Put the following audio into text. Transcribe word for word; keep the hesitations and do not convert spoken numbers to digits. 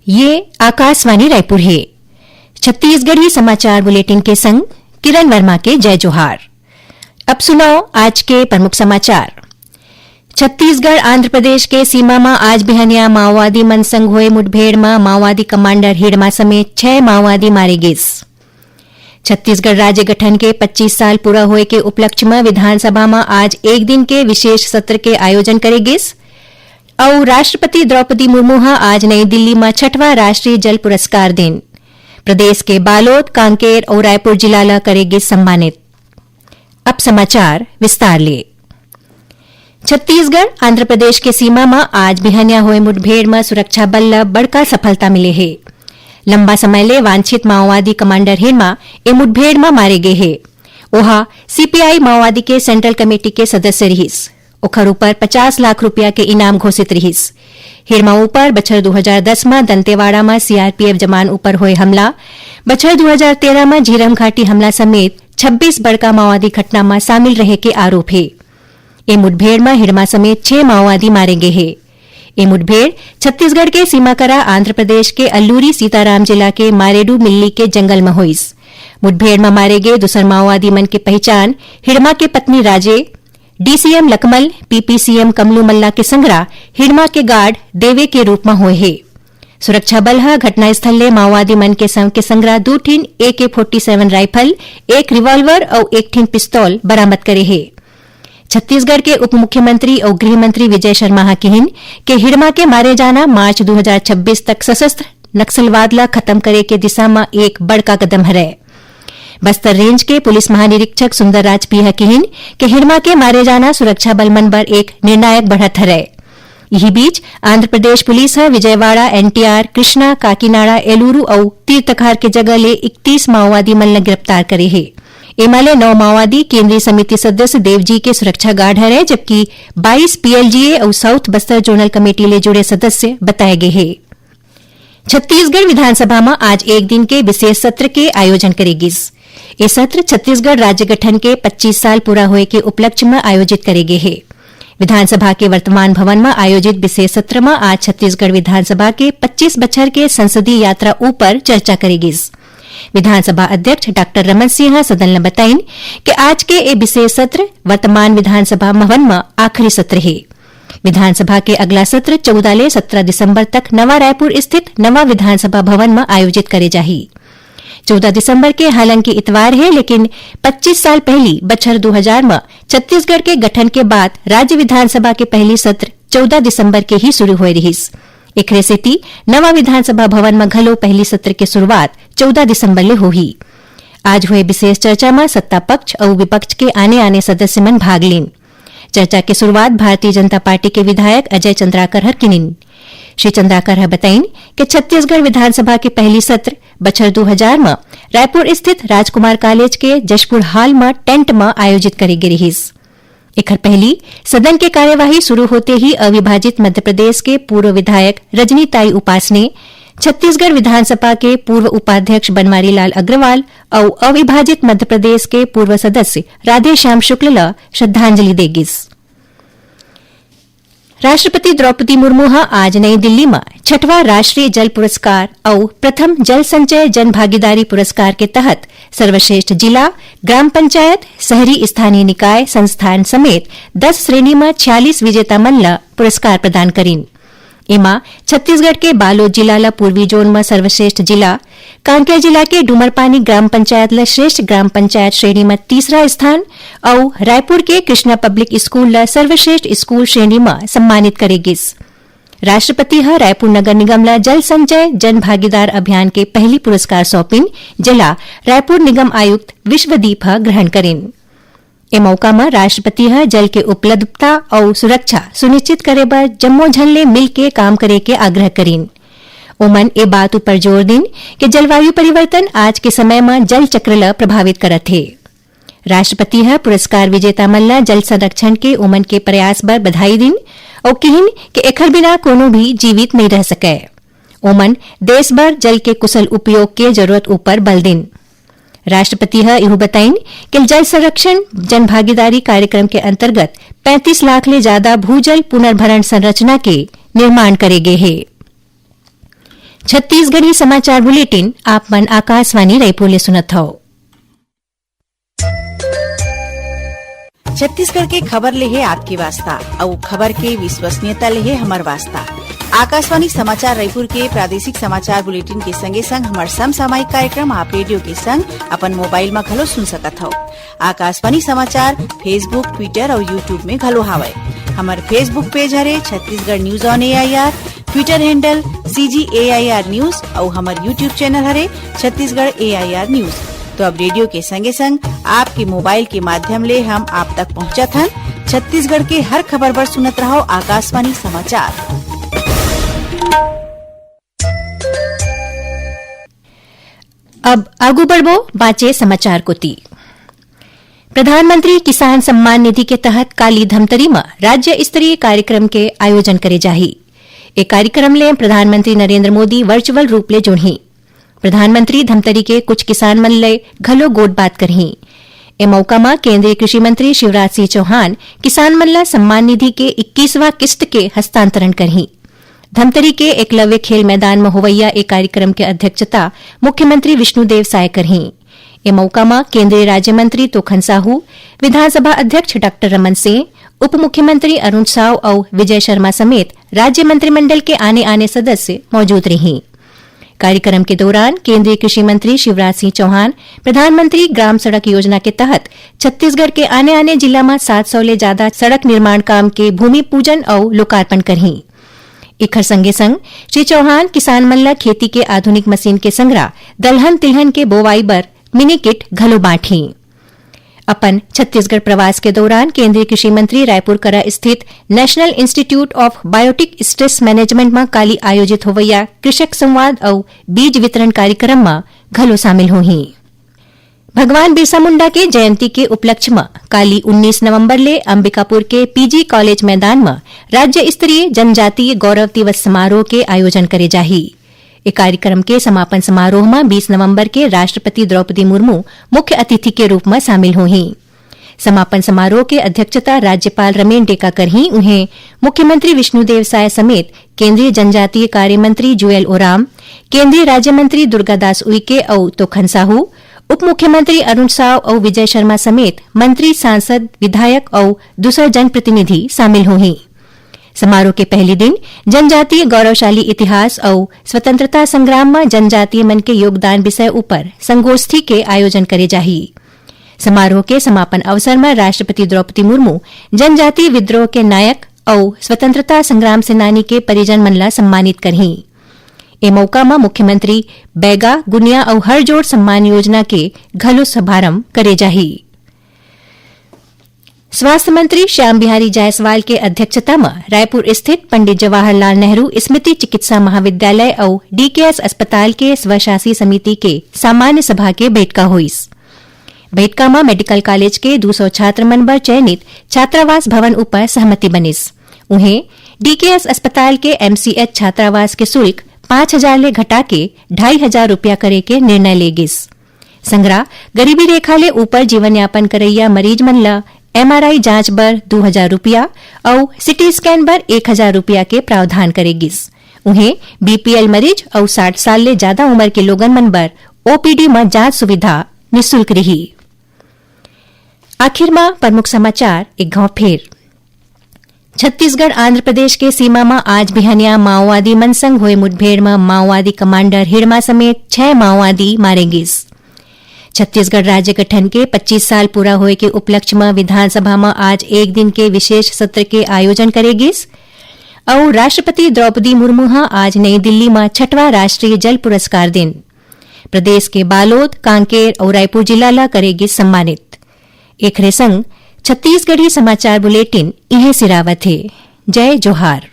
ये आकाशवाणी रायपुर हे। छत्तीसगढ़ी समाचार बुलेटिन के संग किरण वर्मा के जय जोहार। अब सुनव आज के प्रमुख समाचार। छत्तीसगढ़ आंध्र प्रदेश के सीमा म आज बिहनिया माओवादी मन संग होए मुठभेड़ म माओवादी कमांडर हिड़मा समेत छह माओवादी मारे गिस। छत्तीसगढ़ राज्य गठन के पच्चीस साल पूरा होए के उपलक्ष्य म विधानसभा म आज एक दिन के विशेष सत्र के आयोजन करे गिस। अउ राष्ट्रपति द्रौपदी मुर्मू ह आज नई दिल्ली म छठवां राष्ट्रीय जल पुरस्कार दिन। प्रदेश के बालोद, कांकेर अउ रायपुर जिला ल करे गिस सम्मानित। अब समाचार विस्तार ले। छत्तीसगढ़ आंध्र प्रदेश के सीमा म आज बिहनिया होए मुठभेड़ म सुरक्षा बल ल बड़का सफलता मिले हे। लंबा समय ले वांछित माओवादी कमांडर हिड़मा ए मुठभेड़ म मारे गे हे। ओहा सीपीआई माओवादी के सेंट्रल कमेटी के सदस्य रिहिस। ओखर ऊपर पचास लाख रुपया के इनाम घोषित रिहिस। हिड़मा ऊपर बछर दू हजार दस म दंतेवाड़ा म सीआरपीएफ जवान ऊपर होए हमला, बछर दू हजार तेरह म झीरम घाटी हमला समेत छब्बीस बड़का माओवादी घटना म शामिल रहे के आरोप हे। ए मुठभेड़ म हिड़मा समेत छह माओवादी मारे गे हे। ए मुठभेड़ छत्तीसगढ़ के सीमा करा आंध्र प्रदेश के अल्लूरी सीताराम जिला के मारेडू मिल्ली के जंगल म होइस। मुठभेड़ म मारे गे दूसर माओवादी मन के पहिचान हिड़मा के पत्नी राजे, डीसीएम लकमल, पीपीसीएम कमलू मल्ला के संघरा हिड़मा के गार्ड देवे के रूप म होए हे। सुरक्षा बल ह घटनास्थल ले माओवादी मन के संग के संघरा दू ठिन एके फोर्टी सेवन राइफल, एक रिवॉल्वर अउ एक ठिन पिस्तौल बरामद करे हे। छत्तीसगढ़ के उप मुख्यमंत्री अउ गृह मंत्री विजय शर्मा ह किहिन के हिड़मा के मारे जाना मार्च दू हजार छब्बीस तक सशस्त्र नक्सलवाद ल खत्म करे के दिशा म एक बड़का कदम हरय। बस्तर रेंज के पुलिस महानिरीक्षक सुंदरराज पी ह किहिन के हिड़मा के मारे जाना सुरक्षा बल मन बर एक निर्णायक बढ़त हरय। इही बीच, आंध्र प्रदेश पुलिस ह विजयवाड़ा, एनटीआर, कृष्णा, काकीनाड़ा, एलूरू अउ तीरतखार के जगह ले इकतीस माओवादी मन ल गिरफ्तार करे हे। एमा ले नौ माओवादी केंद्रीय समिति सदस्य देवजी के सुरक्षा गार्ड हरय, जबकि बाईस पीएलजीए अउ साउथ बस्तर जोनल कमेटी ले जुड़े सदस्य बताए गे हे। छत्तीसगढ़ विधानसभा म आज एक दिन के विशेष सत्र के आयोजन करे गिस। ए सत्र छत्तीसगढ़ राज्य गठन के पच्चीस साल पूरा होए के उपलक्ष्य म आयोजित करे गे हे। विधानसभा के वर्तमान भवन म आयोजित विशेष सत्र म आज छत्तीसगढ़ विधानसभा के पच्चीस बछर के संसदीय यात्रा ऊपर चर्चा करे गिस। विधानसभा अध्यक्ष डॉक्टर रमन सिंह ह सदन ल बताइन कि आज के ए विशेष सत्र वर्तमान विधानसभा भवन म आखिरी सत्र हे। विधानसभा के अगला सत्र चौदह ले सत्रह दिसंबर तक नवा रायपुर स्थित नवा विधानसभा भवन म आयोजित करे जाही। चौदह दिसंबर के हालांकि इतवार हे, लेकिन पच्चीस साल पहिली बछर दू हजार म छत्तीसगढ़ के गठन के बाद राज्य विधानसभा के पहिली सत्र चौदह दिसंबर के ही शुरू होए रिहिस। एखरे सेती नवा विधानसभा भवन म घलो पहिली सत्र के शुरुआत चौदह दिसंबर ले होही। आज होए विशेष चर्चा म सत्ता पक्ष अउ विपक्ष के आने-आने सदस्य मन भाग लीन। चर्चा के शुरुआत भारतीय जनता पार्टी के विधायक अजय चंद्राकर हर किनिन। श्री चंद्राकर ह बताइन कि छत्तीसगढ़ विधानसभा के पहिली सत्र बछर दू हजार म रायपुर स्थित राजकुमार कॉलेज के जशपुर हॉल म टेंट म आयोजित करे गे रिहिस। एखर पहिली सदन के कार्यवाही शुरू होते ही अविभाजित मध्य प्रदेश के पूर्व विधायक रजनी ताई उपासने, छत्तीसगढ़ विधानसभा के पूर्व उपाध्यक्ष बनवारी लाल अग्रवाल अउ अविभाजित मध्य प्रदेश के पूर्व सदस्य राधेश्याम शुक्ल ल श्रद्धांजलि दे गिस। राष्ट्रपति द्रौपदी मुर्मू ह आज नई दिल्ली म छठवां राष्ट्रीय जल पुरस्कार अउ प्रथम जल संचय जन भागीदारी पुरस्कार के तहत सर्वश्रेष्ठ जिला, ग्राम पंचायत, शहरी स्थानीय निकाय संस्थान समेत दस श्रेणी म छियालीस विजेता मन ल पुरस्कार प्रदान करिन। एमा छत्तीसगढ़ के बालोद जिला ल पूर्वी जोन म सर्वश्रेष्ठ जिला, कांकेर जिला के डूमरपानी ग्राम पंचायत ल श्रेष्ठ ग्राम पंचायत श्रेणी म तीसरा स्थान अउ रायपुर के कृष्णा पब्लिक स्कूल ल सर्वश्रेष्ठ स्कूल श्रेणी म सम्मानित करे गिस। राष्ट्रपति ह रायपुर नगर निगम ल जल संचय जन भागीदार अभियान के पहिली पुरस्कार सौंपिन, जेला रायपुर निगम आयुक्त विश्वदीप ह ग्रहण करिन। ए मौका म राष्ट्रपति ह जल के उपलब्धता अउ सुरक्षा सुनिश्चित करे बर जम्मो झन ले मिलके काम करे के आग्रह करिन। ओमन ए बात उपर जोर दिन कि जलवायु परिवर्तन आज के समय म जल चक्र ल प्रभावित करत हे। राष्ट्रपति ह पुरस्कार विजेता मन ल जल संरक्षण के ओमन के प्रयास बर बधाई दिन अउ किहिन कि एखर बिना कोनो भी जीवित नइ रह सकय। ओमन देश बर जल के कुशल उपयोग के जरूरत उपर बल दिन। राष्ट्रपति ह इहू बताइन कि जल संरक्षण जन भागीदारी कार्यक्रम के अंतर्गत पैंतीस लाख ले जादा भूजल पुनर्भरण संरचना के निर्माण करे गे हे। छत्तीसगढ़ी समाचार बुलेटिन आप मन आकाशवाणी रायपुर ले सुनत हव। छत्तीसगढ़ के खबर ले हे आपके वास्ता, अउ खबर के विश्वसनीयता ले हे हमर वास्ता। आकाशवाणी समाचार रायपुर के प्रादेशिक समाचार बुलेटिन के संगे संग हमर समसामयिक कार्यक्रम आप रेडियो के संग अपन मोबाइल म घलो सुन सकत हव। आकाशवाणी समाचार Facebook, Twitter अउ YouTube में घलो हावय। हमर Facebook पेज हरे Chhattisgarh news on AIR, Twitter handle CG AIR news अउ हमर YouTube चैनल हरे छत्तीसगढ़ एआईआर न्यूज। तो अब रेडियो के संगे संग आपके मोबाइल के माध्यम ले हम आप तक पहुंचत हन। छत्तीसगढ़ के हर खबर बर सुनत रहव आकाशवाणी समाचार। अब आगू बढ़बो बांचे समाचार कोती। प्रधानमंत्री किसान सम्मान निधि के तहत काली धमतरी म राज्य स्तरीय कार्यक्रम के आयोजन करे जाही। ए कार्यक्रम ले प्रधानमंत्री नरेंद्र मोदी वर्चुअल रूप ले जुड़ही। प्रधानमंत्री धमतरी के कुछ किसान मन ले घलो गोठबात करही। ए मौका म केंद्रीय कृषि मंत्री शिवराज सिंह चौहान किसान मन ल सम्मान निधि के इक्कीसवां किस्त के हस्तांतरण करही। धमतरी के एकलव्य खेल मैदान म होवइया ए कार्यक्रम के अध्यक्षता मुख्यमंत्री विष्णुदेव साय करही। ए मौका म केंद्रीय राज्य मंत्री तोखन साहू, विधानसभा अध्यक्ष डॉक्टर रमन सिंह, उप मुख्यमंत्री अरुण साव अउ विजय शर्मा समेत राज्य मंत्रिमंडल के आने-आने सदस्य मौजूद रहीं। कार्यक्रम के दौरान केंद्रीय कृषि मंत्री शिवराज सिंह चौहान प्रधानमंत्री ग्राम सड़क योजना के तहत छत्तीसगढ़ के आने-आने जिला म सात सौ ले ज्यादा सड़क निर्माण काम के भूमि पूजन अउ लोकार्पण करहीं। एखर संगे संग श्री चौहान किसान मन ल खेती के आधुनिक मशीन के संघरा दलहन तिलहन के बोवाई बर मिनी किट घलो बांटही। अपन छत्तीसगढ़ प्रवास के दौरान केंद्रीय कृषि मंत्री रायपुर करा स्थित National Institute of Biotic Stress Management म काली आयोजित होवइया कृषक संवाद अउ बीज वितरण कार्यक्रम म घलो शामिल होही। भगवान बिरसा मुंडा के जयंती के उपलक्ष्य म काली उन्नीस नवंबर ले अंबिकापुर के पीजी कॉलेज मैदान म राज्य स्तरीय जनजातीय गौरव दिवस समारोह के आयोजन करे जाही। ए कार्यक्रम के समापन समारोह म बीस नवंबर के राष्ट्रपति द्रौपदी मुर्मू मुख्य अतिथि के रूप म शामिल होही। समापन समारोह के अध्यक्षता राज्यपाल रमेन डेका करही। उहें, मुख्यमंत्री विष्णुदेव साय समेत केंद्रीय जनजातीय कार्य मंत्री जुएल ओराम, केंद्रीय राज्य मंत्री दुर्गादास उइके अउ तोखन साहू, उप मुख्यमंत्री अरुण साव अउ विजय शर्मा समेत मंत्री, सांसद, विधायक अउ दूसर जनप्रतिनिधि शामिल होही। समारोह के पहली दिन जनजातीय गौरवशाली इतिहास अउ स्वतंत्रता संग्राम म जनजातीय मन के योगदान विषय ऊपर संगोष्ठी के आयोजन करे जाही। समारोह के समापन अवसर म राष्ट्रपति द्रौपदी मुर्मू जनजातीय विद्रोह के नायक अउ स्वतंत्रता संग्राम सेनानी के परिजन मन ला सम्मानित करही। ए मौका म मुख्यमंत्री बैगा, गुनिया अउ हर जोड़ सम्मान योजना के घलो शुभारंभ करे जाही। स्वास्थ्य मंत्री श्याम बिहारी जायसवाल के अध्यक्षता म रायपुर स्थित पंडित जवाहरलाल नेहरू स्मृति चिकित्सा महाविद्यालय अउ डीकेएस अस्पताल के स्वशासी समिति के सामान्य सभा के बैठका होइस। बैठका म मेडिकल कॉलेज के दू सौ छात्र मन बर चयनित छात्रावास भवन ऊपर सहमति बनिस। उहें, डीकेएस अस्पताल के एमसीएच छात्रावास के शुल्क पाँच हजार ले घटा के ढाई हजार रुपया करे के निर्णय ले गिस। संघरा गरीबी रेखा ले ऊपर जीवन यापन करइया मरीज मन ल एमआरआई जांच बर दू हजार रुपया अउ सीटी स्कैन बर एक हजार रुपया के प्रावधान करे गिस। उहें, बीपीएल मरीज अउ साठ साल ले जादा उमर के लोगन मन बर ओपीडी म जांच सुविधा निशुल्क रिही। आखिर म प्रमुख समाचार एक घाव फेर। छत्तीसगढ़ आंध्र प्रदेश के सीमा म आज बिहनिया माओवादी मन संग होए मुठभेड़ म माओवादी कमांडर हिड़मा समेत छह माओवादी मारे गिस। छत्तीसगढ़ राज्य गठन के पच्चीस साल पूरा होए के उपलक्ष्य म विधानसभा म आज एक दिन के विशेष सत्र के आयोजन करे गिस। अउ राष्ट्रपति द्रौपदी मुर्मू ह आज नई दिल्ली म छठवां राष्ट्रीय जल पुरस्कार दिन प्रदेश के बालोद, कांकेर अउ रायपुर जिला ल करे गिस सम्मानित। एखरे संग छत्तीसगढ़ी समाचार बुलेटिन इहें सिरावत हे। जय जोहार।